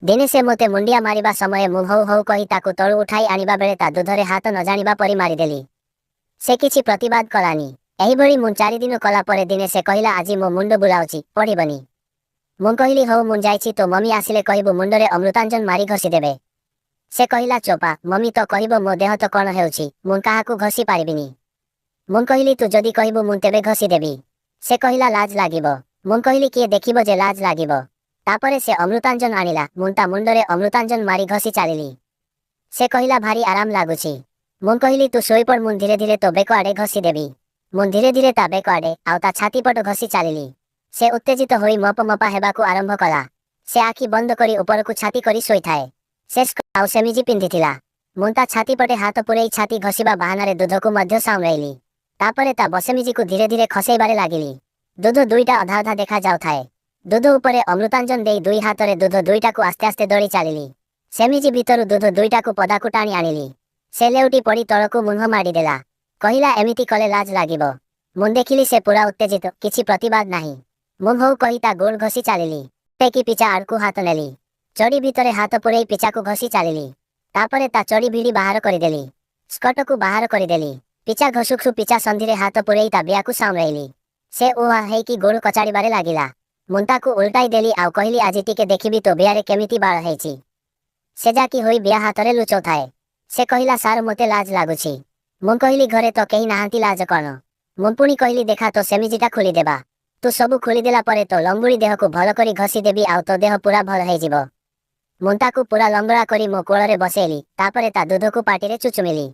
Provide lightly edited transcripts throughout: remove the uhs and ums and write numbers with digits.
ଦିନେ ସେ ମୋତେ ମୁଣ୍ଡିଆ ମାରିବା ସମୟେ ମୁଁ ହଉ ହଉ କହି ତାକୁ ତଳୁ ଉଠାଇ ଆଣିବା ବେଳେ ତା ଦୁଧରେ ହାତ ନ ଜାଣିବା ପରି ମାରିଦେଲି। ସେ କିଛି ପ୍ରତିବାଦ କଲାନି। ଏହିଭଳି ମୁଁ 4 ଦିନ କଲା ପରେ ଦିନେ ସେ କହିଲା, "ଆଜି ମୋ ମୁଣ୍ଡ ବୁଲାଉଛି, ପଢ଼ିବନି।" ମୁଁ କହିଲି, "ହଉ, ମୁଁ ଯାଇଛି। ତୋ ମମି ଆସିଲେ କହିବୁ ମୁଣ୍ଡରେ ଅମୃତାଞ୍ଜନ ମାରି ଘଷିଦେବେ।" ସେ କହିଲା, "ଚୋପା, ମମି ତ କହିବ ମୋ ଦେହ ତ କଣ ହେଉଛି, ମୁଁ କାହାକୁ ଘଷି ପାରିବିନି।" ମୁଁ କହିଲି, "ତୁ ଯଦି କହିବୁ, ମୁଁ ତେବେ ଘଷିଦେବି।" ସେ କହିଲା, "ଲାଜ ଲାଗିବ।" ମୁଁ କହିଲି, "କିଏ ଦେଖିବ ଯେ ଲାଜ ଲାଗିବ?" ତାପରେ ସେ ଅମୃତାଞ୍ଜନ ଆଣିଲା। ମୁଁ ତା ମୁଣ୍ଡରେ ଅମୃତାଞ୍ଜନ ମାରି ଘଷି ଚାଲିଲି। ସେ କହିଲା, "ଭାରି ଆରାମ ଲାଗୁଛି।" ମୁଁ କହିଲି, "ତୁ ଶୋଇପଡ଼, ମୁଁ ଧୀରେ ଧୀରେ ତୋ ବେକ ଆଡ଼େ ଘଷିଦେବି।" ମୁଁ ଧୀରେ ଧୀରେ ତା ବେକ ଆଡ଼େ ଆଉ ତା ଛାତି ପଟ ଘଷି ଚାଲିଲି। ସେ ଉତ୍ତେଜିତ ହୋଇ ମପ ମପା ହେବାକୁ ଆରମ୍ଭ କଲା। ସେ ଆଖି ବନ୍ଦ କରି ଉପରକୁ ଛାତି କରି ଶୋଇଥାଏ। ସେ ଆଉ ସେମିଜି ପିନ୍ଧିଥିଲା। ମୁଁ ତା ଛାତି ପଟେ ହାତ ପୂରେଇ ଛାତି ଘଷିବା ବାହାନାରେ ଦୁଧକୁ ମଧ୍ୟ ସାଉଁଳେଇଲି। ତାପରେ ତା ବସେମିଜିକୁ ଧୀରେ ଧୀରେ ଖସେଇବାରେ ଲାଗିଲି। ଦୁଧ ଦୁଇଟା ଅଧା ଅଧା ଦେଖା ଯାଉଥାଏ। ଦୁଧ ଉପରେ ଅମୃତାଞ୍ଜନ ଦେଇ ଦୁଇ ହାତରେ ଦୁଧ ଦୁଇଟାକୁ ଆସ୍ତେ ଆସ୍ତେ ଦଳି ଚାଲିଲି। ସେମିଜି ଭିତରୁ ଦୁଧ ଦୁଇଟାକୁ ପଦାକୁ ଟାଣି ଆଣିଲି। ସେ ଲେଉଟି ପଡ଼ି ତଳକୁ ମୁହଁ ମାଡ଼ିଦେଲା। କହିଲା, "ଏମିତି କଲେ ଲାଜ ଲାଗିବ।" ମୁଁ ଦେଖିଲି ସେ ପୁରା ଉତ୍ତେଜିତ, କିଛି ପ୍ରତିବାଦ ନାହିଁ। ମୁଁ ହଉ କହି ତା ଗୋଡ଼ ଘଷି ଚାଲିଲି। ଟେକି ପିଚା ଆଡ଼କୁ ହାତ ନେଲି। ଚଡ଼ି ଭିତରେ ହାତ ପୂରେଇ ପିଚାକୁ ଘଷି ଚାଲିଲି। ତାପରେ ତା ଚଡ଼ି ଭିଡ଼ି ବାହାର କରିଦେଲି। ସ୍କଟକୁ ବାହାର କରିଦେଲି। ପିଚା ଘଷୁ ଘଷୁ ପିଚା ସନ୍ଧିରେ ହାତ ପୂରେଇ ତା ବିଆକୁ ସାଉଁଳେଇଲି। ସେ ଉହା ହେଇକି ଗୋଡ଼ କଚାଡ଼ିବାରେ ଲାଗିଲା। ମୁଁ ତାକୁ ଉଲଟାଇ ଦେଲି ଆଉ କହିଲି, "ଆଜି ଟିକେ ଦେଖିବି ତୋ ବିଆରେ କେମିତି ବାଳ ହେଇଛି।" ସେ ଜାକି ହୋଇ ବିଆ ହାତରେ ଲୁଚଉଥାଏ। ସେ କହିଲା, "ସାର୍, ମୋତେ ଲାଜ ଲାଗୁଛି।" ମୁଁ କହିଲି, "ଘରେ ତ କେହି ନାହାନ୍ତି, ଲାଜ କଣ?" ମୁଁ ପୁଣି କହିଲି, "ଦେଖା, ତୋ ସେମିଜିଟା ଖୋଲିଦେବା। ତୁ ସବୁ ଖୋଲିଦେଲା ପରେ ତୋ ଲଙ୍ଗୁଳି ଦେହକୁ ଭଲ କରି ଘଷି ଦେବି ଆଉ ତୋ ଦେହ ପୁରା ଭଲ ହେଇଯିବ।" ମୁଁ ତାକୁ ପୁରା ଲଙ୍ଗଳା କରି ମୋ କୋଳରେ ବସେଇଲି। ତାପରେ ତା ଦୁଧକୁ ପାଟିରେ ଚୁଚୁମିଲି।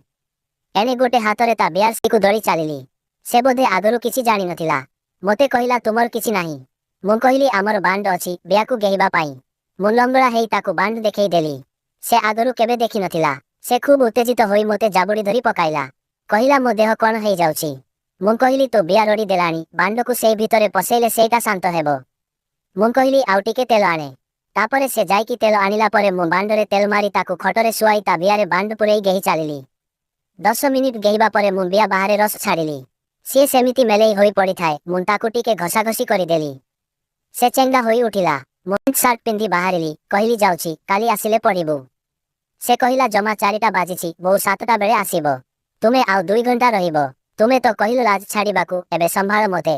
ଏଣେ ଗୋଟେ ହାତରେ ତା ବିଆରସିକୁ ଦଳି ଚାଲିଲି। ସେ ବୋଧେ ଆଗରୁ କିଛି ଜାଣିନଥିଲା। ମୋତେ କହିଲା, "ତୁମର କିଛି ନାହିଁ।" ମୁଁ କହିଲି, "ଆମର ବାଣ୍ଡ ଅଛି ବିଆକୁ ଗେହିବା ପାଇଁ।" ମୁଁ ଲଙ୍ଗଳା ହେଇ ତାକୁ ବାଣ୍ଡ ଦେଖେଇ ଦେଲି। ସେ ଆଗରୁ କେବେ ଦେଖିନଥିଲା। ସେ ଖୁବ୍ ଉତ୍ତେଜିତ ହୋଇ ମୋତେ ଜାବୁଡ଼ି ଧରି ପକାଇଲା। କହିଲା, "ମୋ ଦେହ କଣ ହେଇଯାଉଛି।" ମୁଁ କହିଲି, "ତୋ ବିଆ ରଡ଼ି ଦେଲାଣି, ବାଣ୍ଡକୁ ସେଇ ଭିତରେ ପଶେଇଲେ ସେଇଟା ଶାନ୍ତ ହେବ।" ମୁଁ କହିଲି, "ଆଉ ଟିକେ ତେଲ ଆଣେ।" ତାପରେ ସେ ଯାଇକି ତେଲ ଆଣିଲା ପରେ ମୁଁ ବାଣ୍ଡରେ ତେଲ ମାରି ତାକୁ ଖଟରେ ଶୁଆଇ ତା ବିଆରେ ବାଣ୍ଡ ପୂରେଇ ଗେହି ଚାଲିଲି। 10 ମିନିଟ ଗେହିବା ପରେ ମୁଁ ବିଆ ବାହାରେ ରସ ଛାଡ଼ିଲି। ସିଏ ସେମିତି ମେଲେଇ ହୋଇ ପଡ଼ିଥାଏ। ମୁଁ ତାକୁ ଟିକେ ଘଷାଘଷି କରିଦେଲି। ସେ ଚେଙ୍ଗା ହୋଇ ଉଠିଲା। ମୁଁ ସାର୍ଟ ପିନ୍ଧି ବାହାରିଲି। କହିଲି, "ଯାଉଛି, କାଲି ଆସିଲେ ପଢ଼ିବୁ।" ସେ କହିଲା, "ଜମା 4ଟା ବାଜିଛି, ବୋଉ 7ଟା ବେଳେ ଆସିବ। ତୁମେ ଆଉ 2 ଘଣ୍ଟା ରହିବ। ତୁମେ ତ କହିଲ ଲାଜ ଛାଡ଼ିବାକୁ, ଏବେ ସମ୍ଭାଳ ମୋତେ।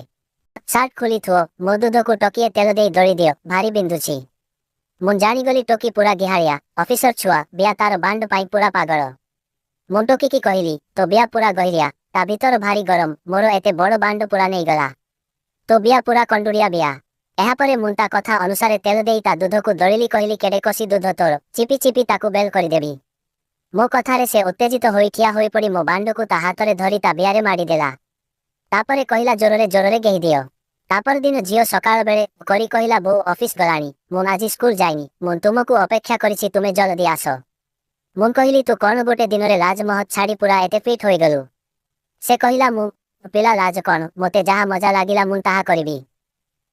ସାର୍ଟ ଖୋଲି ଥୁଅ, ମୋ ଦୁଧକୁ ଟକିଏ ତେଲ ଦେଇ ଦଳି ଦିଅ, ଭାରି ବିନ୍ଧୁଛି।" ମୁଁ ଜାଣିଗଲି ଟୋକି ପୁରା ଗିହାଳିଆ, ଅଫିସର ଛୁଆ, ବିଆ ତାର ବାଣ୍ଡ ପାଇଁ ପୁରା ପାଗଳ। ମୁଁ ଟୋକିକି କହିଲି, "ତୋ ବିଆ ପୁରା ଗହିରିଆ, ତା ଭିତର ଭାରି ଗରମ, ମୋର ଏତେ ବଡ଼ ବାଣ୍ଡ ପୁରା ନେଇଗଲା। ତୋ ବିଆ ପୁରା କଣ୍ଡୁଡ଼ିଆ ବିଆ।" ଏହାପରେ ମୁଁ ତା କଥା ଅନୁସାରେ ତେଲ ଦେଇ ତା ଦୁଧକୁ ଦଳିଲି। କହିଲି, "କେଡ଼େ କଷି ଦୁଧ ତୋର, ଚିପି ଚିପି ତାକୁ ବେଲ କରିଦେବି।" ମୋ କଥାରେ ସେ ଉତ୍ତେଜିତ ହୋଇ ଠିଆ ହୋଇପଡ଼ି ମୋ ବାଣ୍ଡକୁ ତା ହାତରେ ଧରି ତା ବିଆରେ ମାଡ଼ିଦେଲା। ତାପରେ କହିଲା, "ଜୋରରେ ଜୋରରେ ଗେହି ଦିଅ।" ତାପର ଦିନ ଝିଅ ସକାଳ ବେଳେ କରି କହିଲା, "ବୋଉ ଅଫିସ ଗଲାଣି, ମୁଁ ଆଜି ସ୍କୁଲ ଯାଇନି, ମୁଁ ତୁମକୁ ଅପେକ୍ଷା କରିଛି, ତୁମେ ଜଲଦି ଆସ।" ମୁଁ କହିଲି, "ତୁ କଣ ଗୋଟେ ଦିନରେ ଲାଜ ମହତ ଛାଡ଼ି ପୁରା ଏତେ ଫିଟ୍ ହୋଇଗଲୁ?" ସେ କହିଲା, "ମୁଁ ପିଲା, ଲାଜ କଣ? ମୋତେ ଯାହା ମଜା ଲାଗିଲା ମୁଁ ତାହା କରିବି।"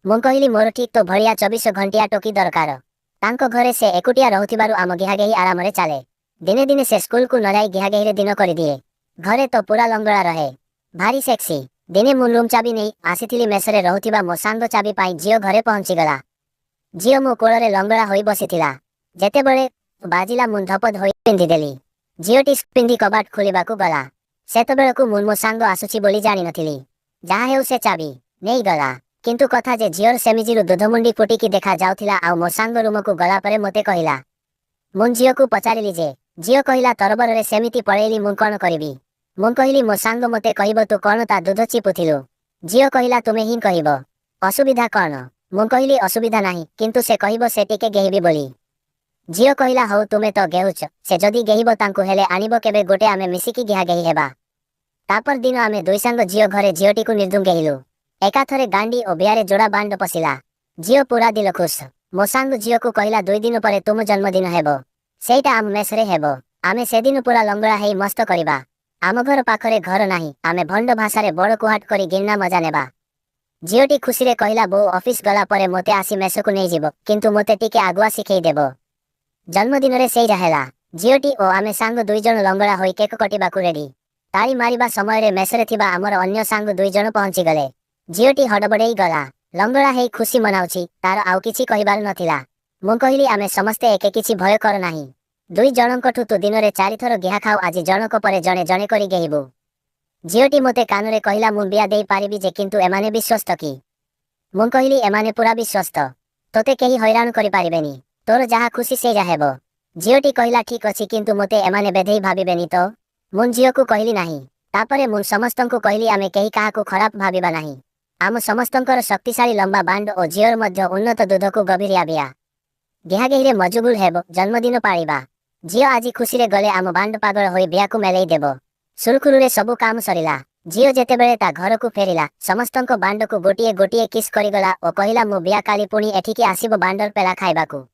ମୁଁ କହିଲି, "ମୋର ଠିକ୍ ତୋ ଭଳିଆ 24 ଘଣ୍ଟିଆ ଟୋକି ଦରକାର।" ତାଙ୍କ ଘରେ ସେ ଏକୁଟିଆ ରହୁଥିବାରୁ ଆମ ଗିହାଗେହି ଆରାମରେ ଚାଲେ। ଦିନେ ଦିନେ ସେ ସ୍କୁଲକୁ ନ ଯାଇ ଗିହାଗେହିରେ ଦିନ କରିଦିଏ। ଘରେ ତ ପୁରା ଲଙ୍ଗଳା ରହେ। ଭାରି ସେକ୍ସି। ଦିନେ ମୁଁ ରୁମ୍ ଚାବି ନେଇ ଆସିଥିଲି। ମେସରେ ରହୁଥିବା ମୋ ସାଙ୍ଗ ଚାବି ପାଇଁ ଝିଅ ଘରେ ପହଞ୍ଚିଗଲା। ଝିଅ ମୋ କୋଳରେ ଲଙ୍ଗଳା ହୋଇ ବସିଥିଲା। ଯେତେବେଳେ ବାଜିଲା, ମୁଁ ଧପଦ ହୋଇ ପିନ୍ଧିଦେଲି। ଝିଅଟି ପିନ୍ଧି କବାଟ ଖୋଲିବାକୁ ଗଲା। ସେତେବେଳକୁ ମୁଁ ମୋ ସାଙ୍ଗ ଆସୁଛି ବୋଲି ଜାଣିନଥିଲି। ଯାହା ହେଉ, ସେ ଚାବି ନେଇଗଲା। କିନ୍ତୁ କଥା ଯେ ଝିଅର ସେମିଜିରୁ ଦୁଧମୁଣ୍ଡି ଫୁଟିକି ଦେଖା ଯାଉଥିଲା। ଆଉ ମୋ ସାଙ୍ଗ ରୁମକୁ ଗଲା ପରେ ମୋତେ କହିଲା। ମୁଁ ଝିଅକୁ ପଚାରିଲି ଯେ ଝିଅ କହିଲା, "ତରବରରେ ସେମିତି ପଳେଇଲି, ମୁଁ କଣ କରିବି?" ମୁଁ କହିଲି, "ମୋ ସାଙ୍ଗ ମୋତେ କହିବ ତୁ କଣ ତା ଦୁଧ ଚିପୁଥିଲୁ?" ଝିଅ କହିଲା, "ତୁମେ ହିଁ କହିବ ଅସୁବିଧା କଣ?" ମୁଁ କହିଲି, "ଅସୁବିଧା ନାହିଁ, କିନ୍ତୁ ସେ କହିବ ସେ ଟିକେ ଗେହିବି ବୋଲି।" ଝିଅ କହିଲା, "ହଉ, ତୁମେ ତ ଗେହୁଛ, ସେ ଯଦି ଗେହିବ ତାଙ୍କୁ ହେଲେ ଆଣିବ କେବେ ଗୋଟେ, ଆମେ ମିଶିକି ଗିହା ଗେହି ହେବା।" ତାପର ଦିନ ଆମେ ଦୁଇ ସାଙ୍ଗ ଝିଅ ଘରେ ଝିଅଟିକୁ ନିର୍ଦ୍ଧୁମ ଗେହିଲୁ। ଏକାଥରେ ଗାଣ୍ଡି ଓ ବିଆରେ ଯୋଡ଼ା ବାଣ୍ଡ ପଶିଲା। ଝିଅ ପୁରା ଦିଲ ଖୁସ। ମୋ ସାଙ୍ଗ ଝିଅକୁ କହିଲା, "2 ଦିନ ପରେ ତୁମ ଜନ୍ମଦିନ ହେବ। ସେଇଟା ଆମ ମେସରେ ହେବ। ଆମେ ସେଦିନ ପୁରା ଲଙ୍ଗଳା ହେଇ ମସ୍ତ କରିବା। ଆମ ଘର ପାଖରେ ଘର ନାହିଁ, ଆମେ ଭଣ୍ଡ ଭାଷାରେ ବଡ଼ କୁହାଟ କରି ଗିନ୍ନା ମଜା ନେବା।" ଝିଅଟି ଖୁସିରେ କହିଲା, "ବୋଉ ଅଫିସ ଗଲା ପରେ ମୋତେ ଆସି ମେସକୁ ନେଇଯିବ, କିନ୍ତୁ ମୋତେ ଟିକେ ଆଗୁଆ ଶିଖେଇ ଦେବ।" ଜନ୍ମଦିନରେ ସେଇଟା ହେଲା। ଝିଅଟି ଓ ଆମେ ସାଙ୍ଗ ଦୁଇ ଜଣ ଲଙ୍ଗଳା ହୋଇ କେକ କଟିବାକୁ ରେଡି। ତାଳି ମାରିବା ସମୟରେ ମେସରେ ଥିବା ଆମର ଅନ୍ୟ ସାଙ୍ଗ ଦୁଇ ଜଣ ପହଞ୍ଚିଗଲେ। ଝିଅଟି ହଡ଼ବଡ଼େଇ ଗଲା। ଲଙ୍ଗଳା ହେଇ ଖୁସି ମନାଉଛି, ତାର ଆଉ କିଛି କହିବାର ନଥିଲା। ମୁଁ କହିଲି ଆମେ ସମସ୍ତେ ଏକେ କିଛି ଭୟ କର ନାହିଁ। ଦୁଇ ଜଣଙ୍କଠୁ ତୁ ଦିନରେ ଚାରିଥର ଗିହା ଖାଉ, ଆଜି ଜଣକ ପରେ ଜଣେ ଜଣେ କରି ଗେହିବୁ। ଝିଅଟି ମୋତେ କାନରେ କହିଲା, ମୁଁ ବିଆ ଦେଇ ପାରିବି ଯେ, କିନ୍ତୁ ଏମାନେ ବିଶ୍ୱସ୍ତ କି? ମୁଁ କହିଲି ଏମାନେ ପୁରା ବିଶ୍ୱସ୍ତ, ତୋତେ କେହି ହଇରାଣ କରିପାରିବେନି, ତୋର ଯାହା ଖୁସି ସେଇଆ ହେବ। ଝିଅଟି କହିଲା ଠିକ ଅଛି, କିନ୍ତୁ ମୋତେ ଏମାନେ ବେଧେଇ ଭାବିବେନି ତ? ମୁଁ ଝିଅକୁ କହିଲି ନାହିଁ। ତାପରେ ମୁଁ ସମସ୍ତଙ୍କୁ କହିଲି ଆମେ କେହି କାହାକୁ ଖରାପ ଭାବିବା ନାହିଁ। ଆମ ସମସ୍ତଙ୍କର ଶକ୍ତିଶାଳୀ ଲମ୍ବା ବାଣ୍ଡ ଓ ଝିଅର ମଧ୍ୟ ଉନ୍ନତ ଦୁଧକୁ ଗଭୀରିଆ ବିଆ। ଗେହାଗେହିରେ ମଜବୁଲ ହେବ, ଜନ୍ମଦିନ ପାଳିବା। ଝିଅ ଆଜି ଖୁସିରେ ଗଲେ ଆମ ବାଣ୍ଡ ପାଗଳ ହୋଇ ବିଆକୁ ମେଲେଇ ଦେବ। ସୁରୁଖୁରୁରେ ସବୁ କାମ ସରିଲା। ଝିଅ ଯେତେବେଳେ ତା ଘରକୁ ଫେରିଲା, ସମସ୍ତଙ୍କ ବାଣ୍ଡକୁ ଗୋଟିଏ ଗୋଟିଏ କିସ୍ କରିଗଲା ଓ କହିଲା, ମୋ ବିଆ କାଲି ପୁଣି ଏଠିକି ଆସିବ ବାଣ୍ଡର ପେଲା ଖାଇବାକୁ।